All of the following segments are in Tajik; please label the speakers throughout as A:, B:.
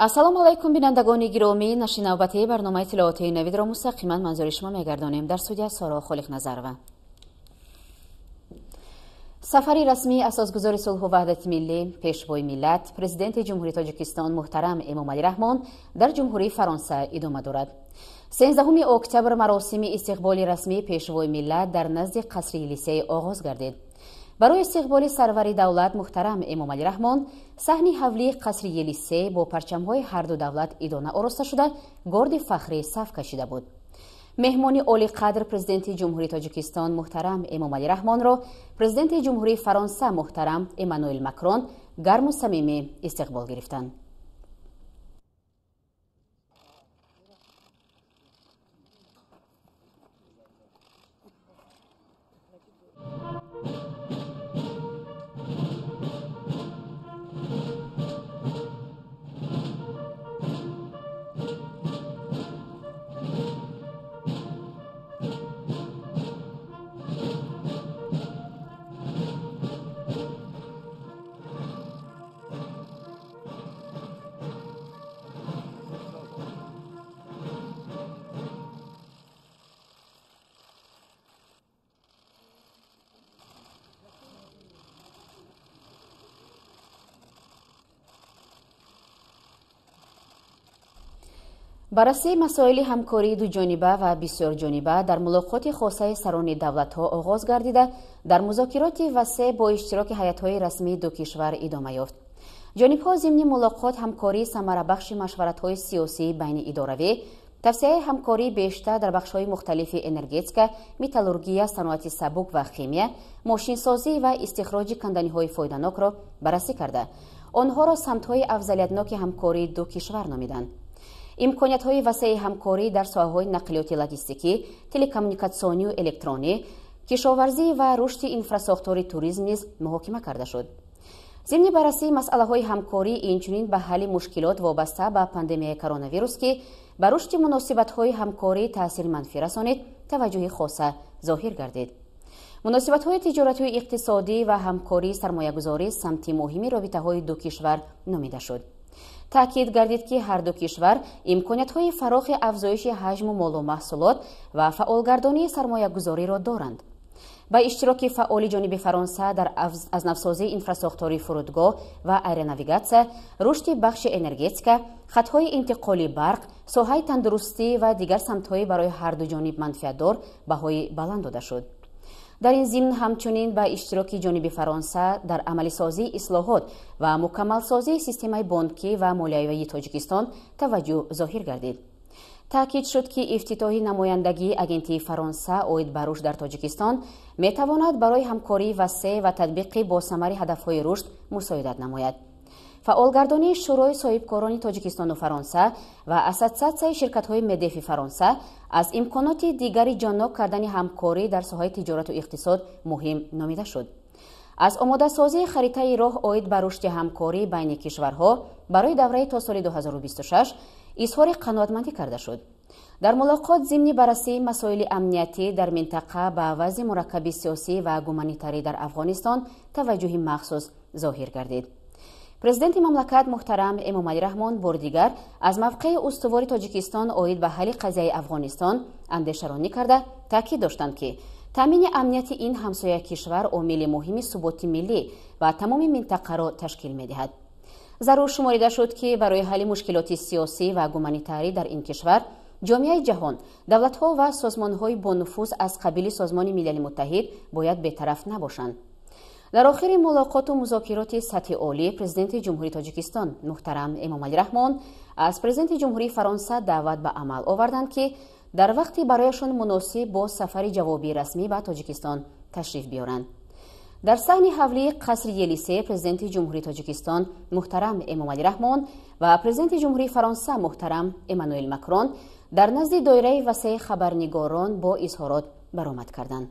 A: Ассалому алайкум, бинандагони гиромӣ. Нашри навбатии барномаи иттилоотии Навидро мустақиман манзури шумо мегардонем. Дар студия Соро Холиқназарова. Сафари расмии асосгузори сулҳу ваҳдати миллӣ, пешвои миллат, президенти Ҷумҳурии Тоҷикистон муҳтарам Эмомалӣ Раҳмон дар Ҷумҳурии Фаронса идома дорад. 13 октябр маросими истиқболи расмии пешвои миллат дар назди қасри Елисей оғоз гардид. Барои истиқболи сарвари давлат муҳтарам Эмомалӣ Раҳмон саҳни ҳавлии қасри Елисей бо парчамҳои ҳарду давлат идона ороста шуда, горди фахрӣ саф кашида буд. Меҳмони олиқадр, президенти Ҷумҳурии Тоҷикистон муҳтарам Эмомалӣ Раҳмонро президенти Ҷумҳурии Фаронса муҳтарам Эммануэл Макрон гарму самимӣ истиқбол гирифтанд. Баррасии масоили ҳамкории дуҷониба ва бисёрҷониба дар мулоқоти хосаи сарони давлатҳо оғоз гардида, дар музокироти васеъ бо иштироки ҳайатҳои расмии ду кишвар идома ёфт. Ҷонибҳо зимни мулоқот ҳамкории самарабахши машваратҳои сиёсии байни идоравӣ, тавсеаи ҳамкории бештар дар бахшҳои мухталифи энергетика, металлургия, саноати сабук ва химия, мошинсозӣ ва истихроҷи канданиҳои фоиданокро баррасӣ карда, онҳоро самтҳои афзалиятноки ҳамкории ду кишвар номиданд. Имкониятҳои васеи ҳамкорӣ дар соҳаҳои нақлиёти логистикӣ, телекоммуникатсионию электронӣ, кишоварзӣ ва рушди инфрасохтори туризм низ муҳокима карда шуд. Зимни баррасии масъалаҳои ҳамкорӣ инчунин ба ҳалли мушкилот вобаста ба пандемияи коронавирус, ки ба рушди муносибатҳои ҳамкорӣ таъсири манфӣ расонид, таваҷҷӯҳи хоса зоҳир гардид. Муносибатҳои тиҷоратию иқтисодӣ ва ҳамкории сармоягузорӣ самти муҳими робитаҳои ду кишвар номида шуд. Таъкид гардид, ки ҳарду кишвар имкониятҳои фарохи афзоиши ҳаҷму молу маҳсулот ва фаъолгардонии сармоягузориро доранд. Ба иштироки фаъоли ҷониби Фаронса дар аз навсозии инфрасохтори фурудгоҳ ва аэронавигатсия, рушди бахши энергетика, хатҳои интиқоли барқ, соҳаи тандурустӣ ва дигар самтҳои барои ҳарду ҷониб манфиатдор баҳои баланд дода шуд. Дар ин зимн ҳамчунин ба иштироки ҷониби Фаронса дар амалисозии ислоҳот ва мукаммалсозии системаи бонкӣ ва молиявии Тоҷикистон таваҷҷӯҳ зоҳир гардид. Таъкид шуд, ки ифтитоҳи намояндагии агентии Фаронса оид ба рушд дар Тоҷикистон метавонад барои ҳамкории васеъ ва татбиқи босамари ҳадафҳои рушд мусоидат намояд. Фаъолгардонии Шӯрои соҳибкорони Тоҷикистону Фаронса ва Ассотсиатсияи ширкатҳои Медефи Фаронса аз имконоти дигари ҷоннок кардани ҳамкорӣ дар соҳаи тиҷорату иқтисод муҳим номида шуд. Аз омодасозии харитаи роҳ оид ба рушди ҳамкорӣ байни кишварҳо барои давраи то соли 2026 изҳори қаноатмандӣ карда шуд. Дар мулоқот зимни баррасии масоили амниятӣ дар минтақа ба вазъи мураккаби сиёсӣ ва гуманитарӣ дар Афғонистон таваҷҷӯҳи махсус зоҳир гардид. Президенти мамлакат муҳтарам Эмомалӣ Раҳмон бори дигар аз мавқеи устувори Тоҷикистон оид ба ҳалли қазияи Афғонистон андешаронӣ карда, таъкид доштанд, ки таъмини амнияти ин ҳамсоя кишвар омили муҳими суботи миллӣ ва тамоми минтақаро ташкил медиҳад. Зарур шуморида шуд, ки барои ҳалли мушкилоти сиёсӣ ва гуманитарӣ дар ин кишвар ҷомеаи ҷаҳон, давлатҳо ва созмонҳои бонуфуз аз қабили Созмони Милали Муттаҳид бояд бетараф набошанд. Дар охири мулоқоту музокироти сатҳи олӣ президенти Ҷумҳурии Тоҷикистон муҳтарам Эмомалӣ Раҳмон аз президенти Ҷумҳурии Фаронса даъват ба амал оварданд, ки дар вақти барояшон муносиб бо сафари ҷавобии расмӣ ба Тоҷикистон ташриф биёранд. Дар саҳни ҳавлии қасри Елисей президенти Ҷумҳурии Тоҷикистон муҳтарам Эмомалӣ Раҳмон ва президенти Ҷумҳурии Фаронса муҳтарам Эммануэл Макрон дар назди доираи васеи хабарнигорон бо изҳорот баромад карданд.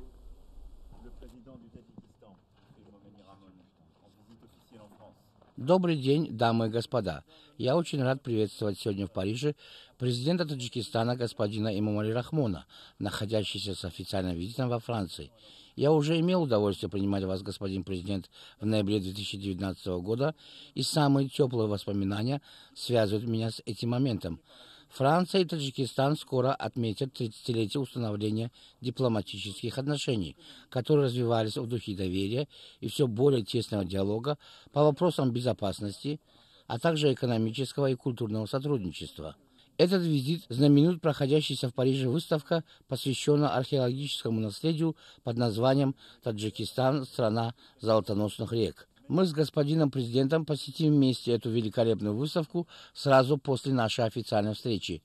B: Добрый день, дамы и господа. Я очень рад приветствовать сегодня в Париже президента Таджикистана господина Эмомали Рахмона, находящегося с официальным визитом во Франции. Я уже имел удовольствие принимать вас, господин президент, в ноябре 2019 года, и самые теплые воспоминания связывают меня с этим моментом. Франция и Таджикистан скоро отметят 30-летие установления дипломатических отношений, которые развивались в духе доверия и все более тесного диалога по вопросам безопасности, а также экономического и культурного сотрудничества. Этот визит знаменует проходящаяся в Париже выставка, посвященная археологическому наследию под названием «Таджикистан – страна золотоносных рек». Мы с господином президентом посетим вместе эту великолепную выставку сразу после нашей официальной встречи.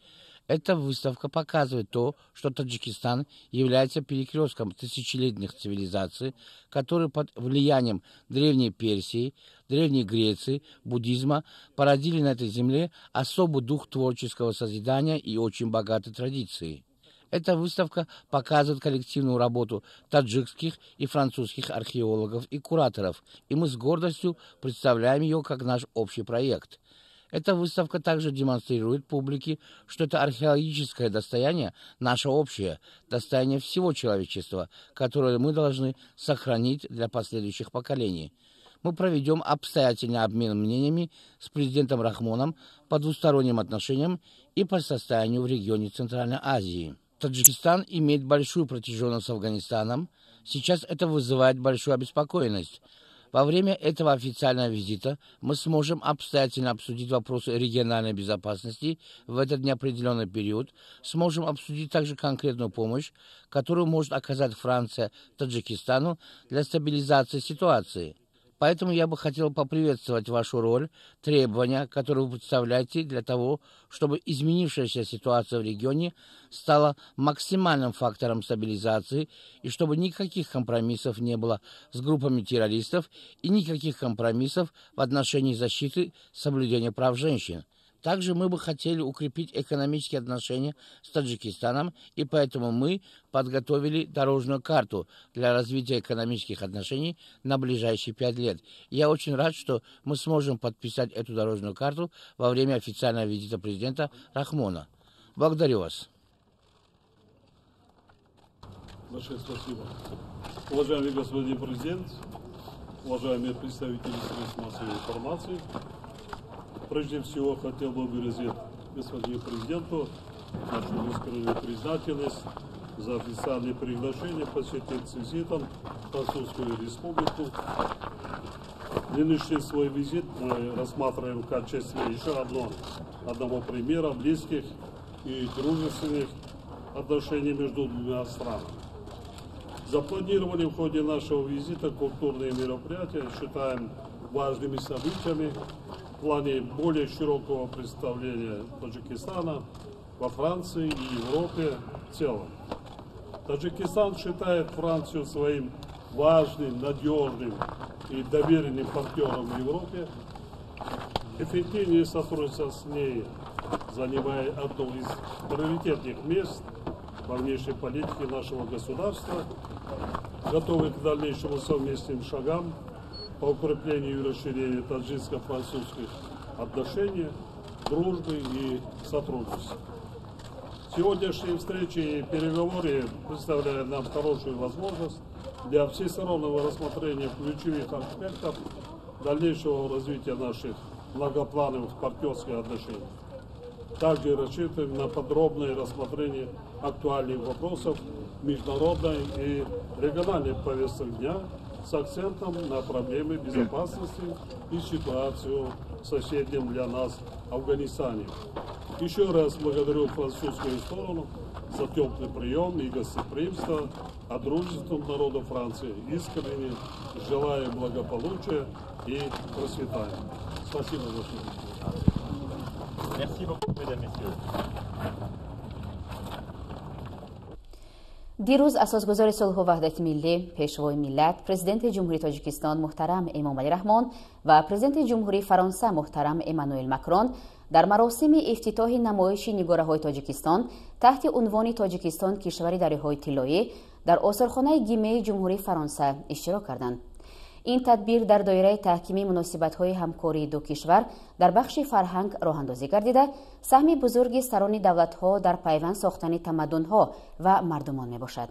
B: Эта выставка показывает то, что Таджикистан является перекрестком тысячелетних цивилизаций, которые под влиянием Древней Персии, Древней Греции, буддизма породили на этой земле особый дух творческого созидания и очень богатые традиции. Эта выставка показывает коллективную работу таджикских и французских археологов и кураторов, и мы с гордостью представляем ее как наш общий проект. Эта выставка также демонстрирует публике, что это археологическое достояние наше общее, достояние всего человечества, которое мы должны сохранить для последующих поколений. Мы проведем обстоятельный обмен мнениями с президентом Рахмоном по двусторонним отношениям и по состоянию в регионе Центральной Азии. Таджикистан имеет большую протяженность с Афганистаном. Сейчас это вызывает большую обеспокоенность. Во время этого официального визита мы сможем обстоятельно обсудить вопросы региональной безопасности в этот неопределенный период, сможем обсудить также конкретную помощь, которую может оказать Франция Таджикистану для стабилизации ситуации. Поэтому я бы хотел поприветствовать вашу роль, требования, которые вы представляете для того, чтобы изменившаяся ситуация в регионе стала максимальным фактором стабилизации и чтобы никаких компромиссов не было с группами террористов и никаких компромиссов в отношении защиты соблюдения прав женщин. Также мы бы хотели укрепить экономические отношения с Таджикистаном, и поэтому мы подготовили дорожную карту для развития экономических отношений на ближайшие 5 лет. Я очень рад, что мы сможем подписать эту дорожную карту во время официального визита президента Рахмона. Благодарю вас.
C: Большое спасибо. Уважаемый господин президент, уважаемые представители средств массовой информации, прежде всего хотел бы выразить господину президенту нашу искреннюю признательность за официальное приглашение посетить с визитом Французскую Республику. Нынешний свой визит мы рассматриваем в качестве еще одного примера близких и дружественных отношений между двумя странами. Запланировали в ходе нашего визита культурные мероприятия, считаем важными событиями в плане более широкого представления Таджикистана во Франции и Европе в целом. Таджикистан считает Францию своим важным, надежным и доверенным партнером в Европе. Эффективнее сотрудничество с ней, занимая одно из приоритетных мест во внешней политике нашего государства, готовы к дальнейшим совместным шагам по укреплению и расширению таджикско-французских отношений, дружбы и сотрудничества. Сегодняшние встречи и переговоры представляют нам хорошую возможность для всестороннего рассмотрения ключевых аспектов дальнейшего развития наших многоплановых партнерских отношений. Также рассчитываем на подробное рассмотрение актуальных вопросов международной и региональной повестки дня с акцентом на проблемы безопасности и ситуацию в соседнем для нас Афганистане. Еще раз благодарю французскую сторону за теплый прием и гостеприимство, а дружественному народу Франции искренне желаю благополучия и процветания. Спасибо большое.
D: Merci beaucoup, mesdames, messieurs.
A: Дирӯз асосгузори сулҳу ваҳдати миллӣ, пешвои миллат, президенти Ҷумҳурии Тоҷикистон муҳтарам Эмомалӣ Раҳмон ва президенти Ҷумҳурии Фаронса муҳтарам Эммануэл Макрон дар маросими ифтитоҳи намоиши нигораҳои Тоҷикистон таҳти унвони Тоҷикистон кишвари дарёҳои тиллоӣ дар осорхонаи Гимеи Ҷумҳурии Фаронса иштирок карданд. Ин тадбир дар доираи таҳкими муносибатҳои ҳамкории ду кишвар дар бахши фарҳанг роҳандозӣ гардида, саҳми бузурги сарони давлатҳо дар пайванд сохтани тамаддунҳо ва мардумон мебошад.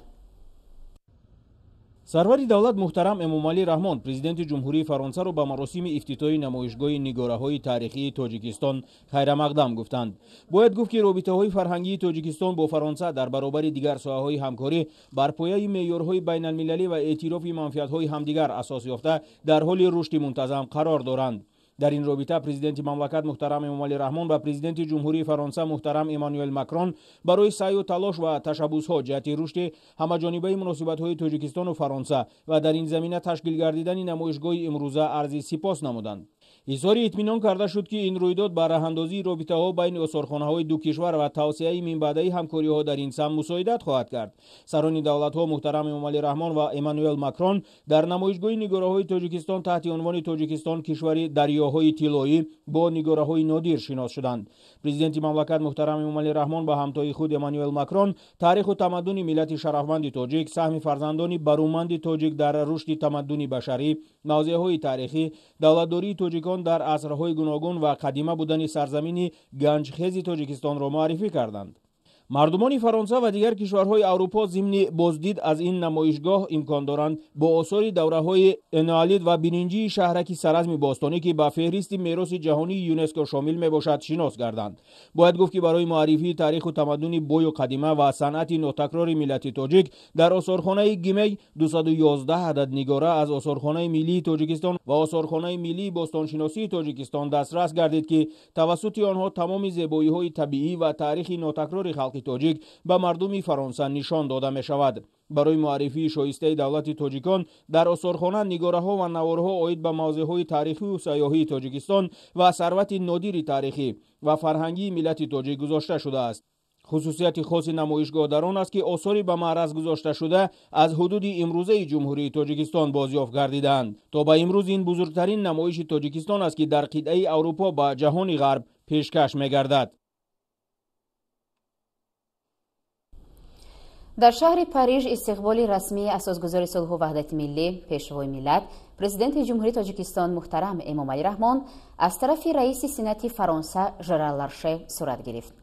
D: Сарвари давлат муҳтарам Эмомалӣ Раҳмон президенти Ҷумҳурии Фаронсаро ба маросими ифтитоҳи намоишгоҳи нигораҳои таърихии Тоҷикистон хайрамақдам гуфтанд. Бояд гуфт, ки робитаҳои фарҳангии Тоҷикистон бо Фаронса дар баробари дигар соҳаҳои ҳамкорӣ бар пояи меъёрҳои байналмилалӣ ва эътирофи манфиатҳои ҳамдигар асос ёфта дар ҳоли рушди мунтазам қарор доранд. Дар ин робита президенти мамлакат муҳтарам Эмомалӣ Раҳмон ва президенти Ҷумҳурии Фаронса муҳтарам Эммануэл Макрон барои саъю талош ва ташаббусҳо ҷиҳати рушди ҳамаҷонибаи муносибатҳои Тоҷикистону Фаронса ва дар ин замина ташкил гардидани намоишгоҳи имрӯза арзи сипос намуданд. Изҳори итминон карда шуд, ки ин рӯйдод ба раҳандозии робитаҳо байни осорхонаҳои ду кишвар ва тавсеаи минбаъдаи ҳамкориҳо дар ин самт мусоидат хоҳад кард. Сарони давлатҳо муҳтарам Эмомалӣ Раҳмон ва Эммануэл Макрон дар намоишгоҳи нигораҳои Тоҷикистон таҳти унвони Тоҷикистон кишвари дарёҳои тиллоӣ бо нигораҳои нодир шинос шуданд. Президенти мамлакат муҳтарам Эмомалӣ Раҳмон ба ҳамтои худ Эммануэл Макрон таъриху тамаддуни миллати шарафманди тоҷик, саҳми фарзандони баруманди тоҷик дар рушди тамаддуни башарӣ, мавзеъҳои таърихӣ, давлатдории тоҷикон дар асрҳои гуногун ва қадима будани сарзамини ганҷхези Тоҷикистонро муаррифӣ карданд. Мардумони Фаронса ва дигар кишварҳои Аврупо зимни боздид аз ин намоишгоҳ имкон доранд бо осори давраҳои энеолит ва биринҷии шаҳраки Саразми бостонӣ, ки ба феҳристи мероси ҷаҳонии ЮНЕСКО шомил мебошад, шинос гарданд. Бояд гуфт, ки барои муаррифии таъриху тамаддуни бою қадима ва санъати нотакрори миллати тоҷик дар осорхонаи Гимей 211 адад нигора аз осорхонаи миллии Тоҷикистон ва осорхонаи миллии бостоншиносии Тоҷикистон дастрас гардид, ки тавассути онҳо тамоми зебоиҳои табиӣ ва таърихи нотакрори халқи тоҷик ба мардуми Фаронса нишон дода мешавад. Барои муаррифии шоистаи давлати тоҷикон дар осорхона нигораҳо ва наворҳо оид ба мавзеъҳои таърихию сайёҳии Тоҷикистон ва сарвати нодири таърихӣ ва фарҳангии миллати тоҷик гузошта шудааст. Хусусияти хоси намоишгоҳ дар он аст, ки осори ба маъраз гузошташуда аз ҳудуди имрӯзаи Ҷумҳурии Тоҷикистон бозёфт гардидаанд. То ба имрӯз ин бузургтарин намоиши Тоҷикистон аст, ки дар қитъаи Аврупо ба ҷаҳони ғарб пешкаш мегардад.
A: Дар шаҳри Париж истиқболи расмии асосгузори сулҳу ваҳдати миллӣ, пешвои миллат, президенти Ҷумҳурии Тоҷикистон муҳтарам Эмомалӣ Раҳмон аз тарафи раиси Сенати Фаронса Жерар Ларше сурат гирифт.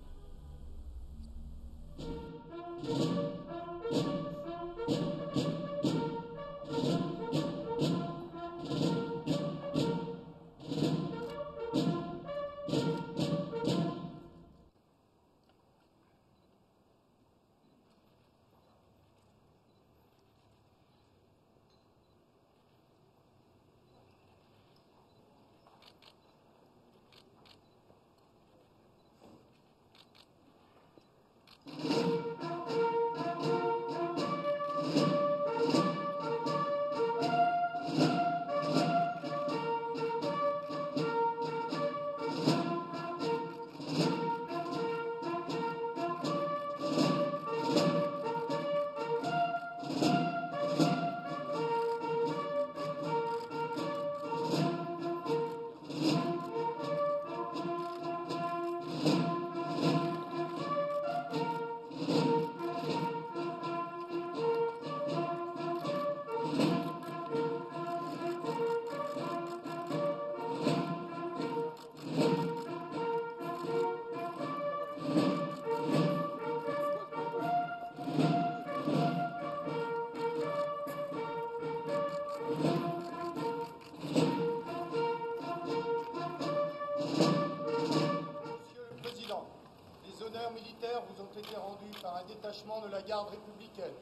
E: Détachement de la garde républicaine,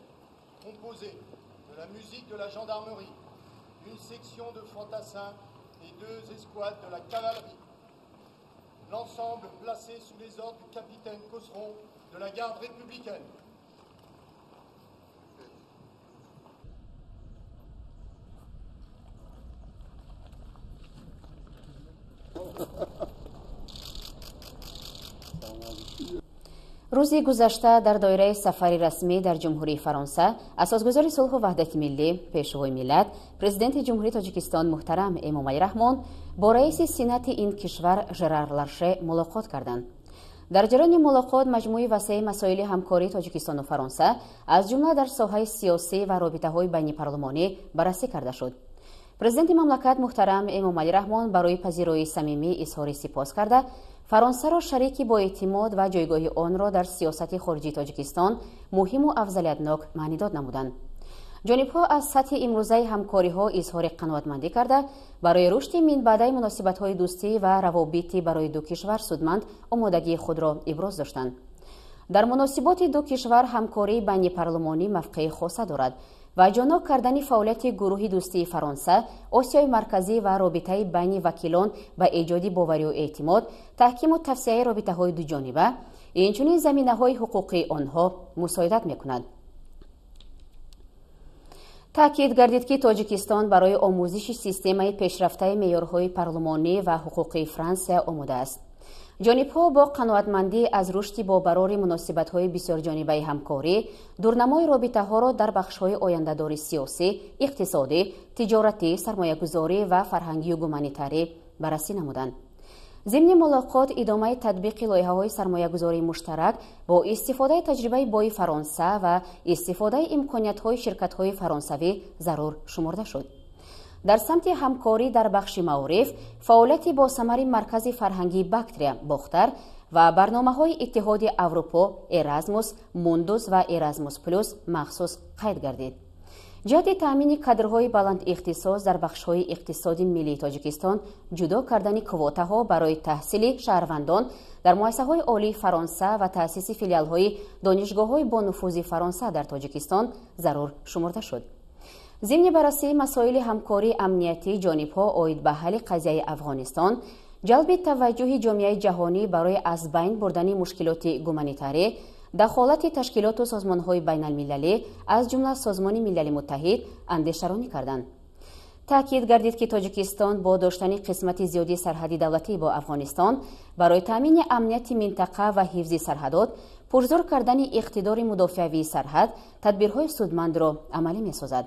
E: composé de la musique de la gendarmerie, d'une section de fantassins et deux escouades de la cavalerie. L'ensemble placé sous les ordres du capitaine Cosseron de la garde républicaine.
A: Рӯзи гузашта дар доираи сафари расмӣ дар Ҷумҳурии Фаронса асосгузори сулҳу ваҳдати миллӣ, пешвои миллат, президенти Ҷумҳурии Тоҷикистон муҳтарам Эмомалӣ Раҳмон бо раиси Сенати ин кишвар Жерар Ларше мулоқот карданд. Дар ҷараёни мулоқот маҷмӯи васеи масоили ҳамкории Тоҷикистону Фаронса аз ҷумла дар соҳаи сиёсӣ ва робитаҳои байнипарлумонӣ баррасӣ карда шуд. Президенти мамлакат муҳтарам Эмомалӣ Раҳмон барои пазироии самимӣ изҳори сипос карда, Фаронсаро шарики боэътимод ва ҷойгоҳи онро дар сиёсати хориҷии Тоҷикистон муҳиму афзалиятнок маънидод намуданд. Ҷонибҳо аз сатҳи имрӯзаи ҳамкориҳо изҳори қаноатмандӣ карда, барои рушди минбаъдаи муносибатҳои дӯстӣ ва равобити барои ду кишвар судманд омодагии худро иброз доштанд. Дар муносиботи ду кишвар ҳамкории байнипарлумонӣ мавқеи хоса дорад ва ҷонок кардани фаъолияти гурӯҳи дӯстии Фаронса, Осиёи Марказӣ ва робитаи байни вакилон ба эҷоди боварию эътимод, таҳкиму тавсияи робитаҳои дуҷониба, инчунин заминаҳои ҳуқуқии онҳо мусоидат мекунад. Таъкид гардид, ки Тоҷикистон барои омӯзиши системаи пешрафтаи меъёрҳои парлумонӣ ва ҳуқуқии Франсия омода аст. Ҷонибҳо бо қаноатмандӣ аз рушди бобарори муносибатҳои бисёрҷонибаи ҳамкорӣ, дурнамои робитаҳоро дар бахшҳои ояндадори сиёсӣ, иқтисодӣ, тиҷоратӣ, сармоягузорӣ ва фарҳангию гуманитарӣ баррасӣ намуданд. Зимни мулоқот идомаи татбиқи лоиҳаҳои сармоягузории муштарак бо истифодаи таҷрибаи бои Фаронса ва истифодаи имкониятҳои ширкатҳои фаронсавӣ зарур шуморда шуд. Дар самти ҳамкорӣ дар бахши маориф, фаъолияти босамари Маркази фарҳангии Бактрия Бохтар ва барномаҳои Иттиҳоди Аврупо, Эразмус Мундус ва Эразмус Плюс махсус қайд гардид. Ҷиҳати таъмини кадрҳои баландихтисос дар бахшҳои иқтисоди миллии Тоҷикистон, ҷудо кардани квотаҳо барои таҳсили шаҳрвандон дар муассисаҳои олии Фаронса ва таъсиси филиалҳои донишгоҳҳои бонуфузи Фаронса дар Тоҷикистон зарур шуморда шуд. Зимни баррасии масоили ҳамкории амниятӣ, ҷонибҳо оид ба ҳалли қазияи Афғонистон, ҷалби таваҷҷӯҳи ҷомеаи ҷаҳонӣ барои аз байн бурдани мушкилоти гуманитарӣ, дахолати ташкилоту созмонҳои байналмилалӣ, аз ҷумла Созмони Милали Муттаҳид, андешаронӣ карданд. Таъкид гардид, ки Тоҷикистон бо доштани қисмати зиёди сарҳади давлатӣ бо Афғонистон барои таъмини амнияти минтақа ва ҳифзи сарҳадот, пурзур кардани иқтидори мудофиавии сарҳад тадбирҳои судмандро амалӣ месозад.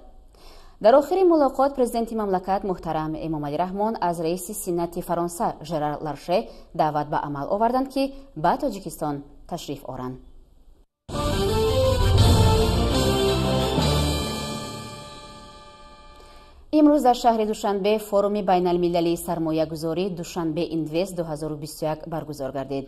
A: Дар охири мулоқот президенти мамлакат муҳтарам Эмомалӣ Раҳмон аз раиси Сенати Фаронса Жерар Ларше даъват ба амал оварданд, ки ба Тоҷикистон ташриф оранд. Имрӯз дар шаҳри Душанбе форуми байналмилалии сармоягузорӣ Душанбе Инвест 2021 баргузор гардид.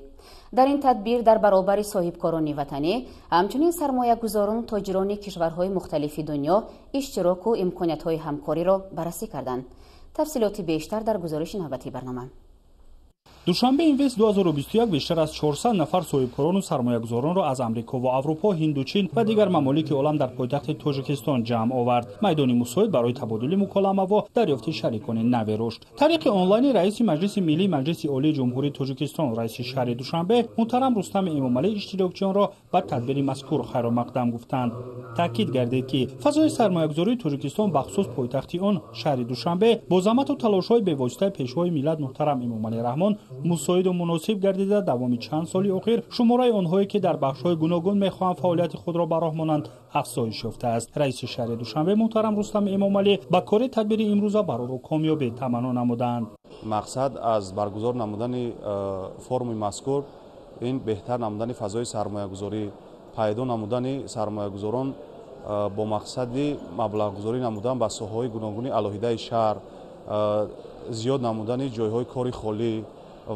A: Дар ин тадбир дар баробари соҳибкорони ватанӣ, ҳамчунин сармоягузорону тоҷирони кишварҳои мухталифи дунё иштироку имкониятҳои ҳамкориро баррасӣ карданд. Тафсилоти бештар дар гузориши навбатии барнома.
F: Душанбе Инвест 2021 бештар аз 400 нафар соҳибкорону сармоягузоронро аз Амрико ва Аврупо, Ҳинду, Чин ва дигар мамолики олам дар пойтахти Тоҷикистон ҷамъ овард. Майдони мусоид барои табодули муколама ва дарёфти шарикони нави рушд. Тариқи онлайни раиси Маҷлиси Миллии Маҷлиси Олии Ҷумҳурии Тоҷикистон, раиси шаҳри Душанбе муҳтарам Рустами Эмомалӣ иштирокчиёнро ба тадбири мазкур хайрумақдам гуфтанд. Таъкид гардид, ки фазои сармоягузории Тоҷикистон, бахусус пойтахти он шаҳри Душанбе, бо заҳмату талошҳои бевоситаи пешвои миллат муҳтарам Эмомалӣ Раҳмон мусоиду муносиб гардида, давоми чанд соли охир шумораи онҳое, ки дар бахшҳои гуногун мехоҳанд фаъолияти худро ба роҳ монанд, афзоиш ёфтааст. Раиси шаҳри Душанбе муҳтарам Рустам Эмомалӣ ба кори тадбири имрӯза барору комёбӣ таманно намуданд.
G: Мақсад аз баргузор намудани форуми мазкур ин беҳтар намудани фазои сармоягузорӣ, пайдо намудани сармоягузорон бо мақсади маблағгузорӣ намудан ба соҳаҳои гуногуни алоҳидаи шаҳр, зиёд намудани ҷойҳои кори холӣ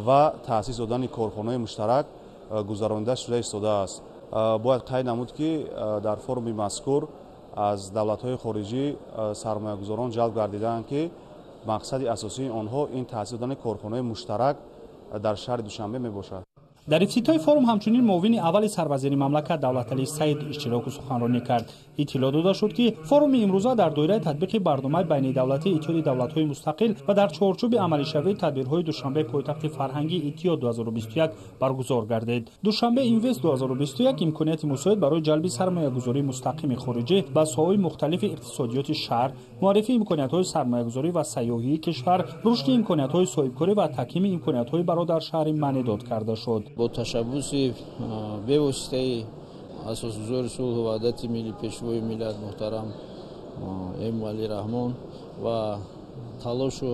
G: ва таъсис додани корхонаҳои муштарак гузаронида шуда истодааст. Бояд қайд намуд, ки дар форуми мазкур аз давлатҳои хориҷӣ сармоягузорон ҷалб гардидаанд, ки мақсади асосии онҳо ин таъсис додани корхонаҳои муштарак дар шаҳри Душанбе мебошад.
F: Дар ифтитоҳи форум ҳамчунин муовини аввали сарвазири мамлакат Давлаталӣ Саид иштироку суханронӣ кард. Иттилоъ дода шуд, ки форуми имрӯза дар доираи татбиқи барномаи байнидавлатии Иттиҳоди давлатҳои мустақил ва дар чорчӯби амалишавии тадбирҳои Душанбе пойтахти фарҳангии Иттиҳод 2021 баргузор гардид. Душанбе Инвест 2021 имконияти мусоид барои ҷалби сармоягузории мустақими хориҷӣ ба соҳаҳои мухталифи иқтисодиёти шаҳр, муаррифии имкониятҳои сармоягузорӣ ва сайёҳии кишвар, рушди имкониятҳои соҳибкорӣ ва таҳкими имкониятҳои бародаршаҳрӣ маънидод карда шуд.
H: Бо ташаббуси бевоситаи асосгузори сулҳу ваҳдати миллӣ, пешвои миллат муҳтарам Эмомалӣ Раҳмон ва талошу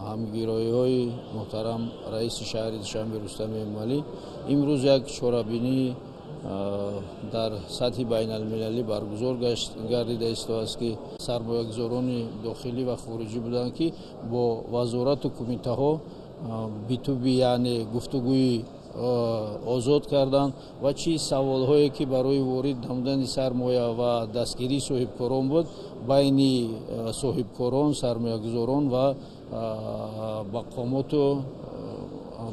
H: ҳамгироиҳои муҳтарам раиси шаҳри Душанбе Рустами Эмомалӣ имрӯз як чорабинии Дар сатҳи байналмилалӣ баргузор гардида истодааст, ки сармоягузорони дохилӣ ва хориҷӣ буданд, ки бо вазорату кумитаҳо битуби, яъне гуфтугӯи озод карданд ва чӣ саволҳое ки барои ворид намудани сармоя ва дастгирии соҳибкорон буд, байни соҳибкорон, сармоягузорон ва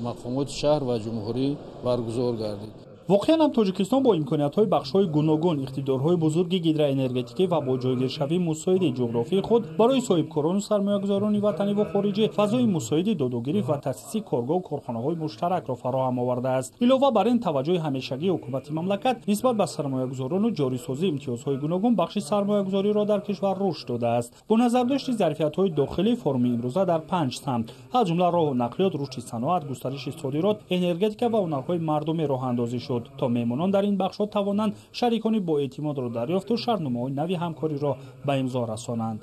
H: мақомоти шаҳр ва ҷумҳурӣ баргузор гардид.
F: Воқеан ҳам Тоҷикистон бо имкониятҳои бахшҳои гуногун, иқтидорҳои бузурги гидроэнергетикӣ ва бо ҷойгиршавии мусоиди ҷуғрофии худ барои соҳибкорону сармоягузорони ватанӣ ва хориҷӣ фазои мусоиди додугирифт ва таъсиси коргоҳу корхонаҳои муштаракро фароҳам овардааст. Илова бар ин, таваҷҷӯҳи ҳамешагии ҳукумати мамлакат нисбат ба сармоягузорону ҷорисозии имтиёзҳои гуногун бахши сармоягузориро дар кишвар рушд додааст. Бо назардошти зарфиятҳои дохилӣ, форуми имрӯза дар 5 самт, аз ҷумла роҳу нақлиёт, рушди саноат, густариши содирот, энергетика ва ҳунарҳои мардумӣ роҳандозӣ шуд, то меҳмонон дар ин бахшҳо тавонанд шарикони боэътимодро дарёфту шартномаҳои нави ҳамкориро ба имзо расонанд.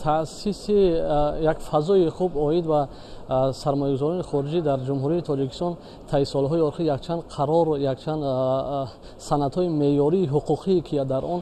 I: Таъсиси як фазои хуб оид ба сармоягузорони хориҷӣ дар Ҷумҳурии Тоҷикистон таи солҳои охир якчанд қарору якчанд санадҳои меъёрии ҳуқуқӣ, ки дар он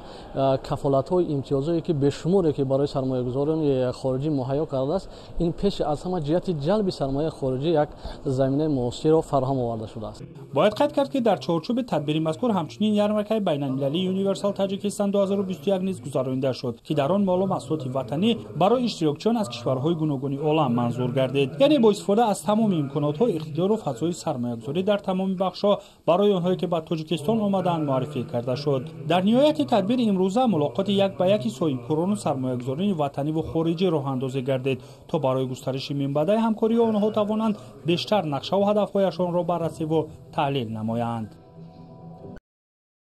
I: кафолатҳои имтиёзое ки бешуморе ки барои сармоягузорони хориҷӣ муҳайё кардааст, ин пеш аз ҳама ҷиҳати ҷалби сармояи хориҷӣ як заминаи муосирро фароҳам оварда шудааст.
F: Бояд қайд кард, ки дар чорчӯби тадбири мазкур ҳамчунин ярмаркаи байналмилалии Юниверсал Таҷикистон 2021 низ гузаронида шуд, ки дар он молу маҳсулоти ватанӣ барои иштирокчиён аз кишварҳои гуногуни олам манзур гардид. Яъне бо истифода аз тамоми имконотҳо, иқтидору фазои сармоягузорӣ дар тамоми бахшҳо барои онҳое ки ба Тоҷикистон омадаанд муаррифӣ карда шуд. Дар ниҳояти тадбири имрӯза мулоқоти як ба яки соҳибкорону сармоягузорони ватаниву хориҷӣ роҳандозӣ гардид, то барои густариши минбаъдаи ҳамкории онҳо тавонанд бештар нақшаву ҳадафҳояшонро баррасиву таҳлил намоянд.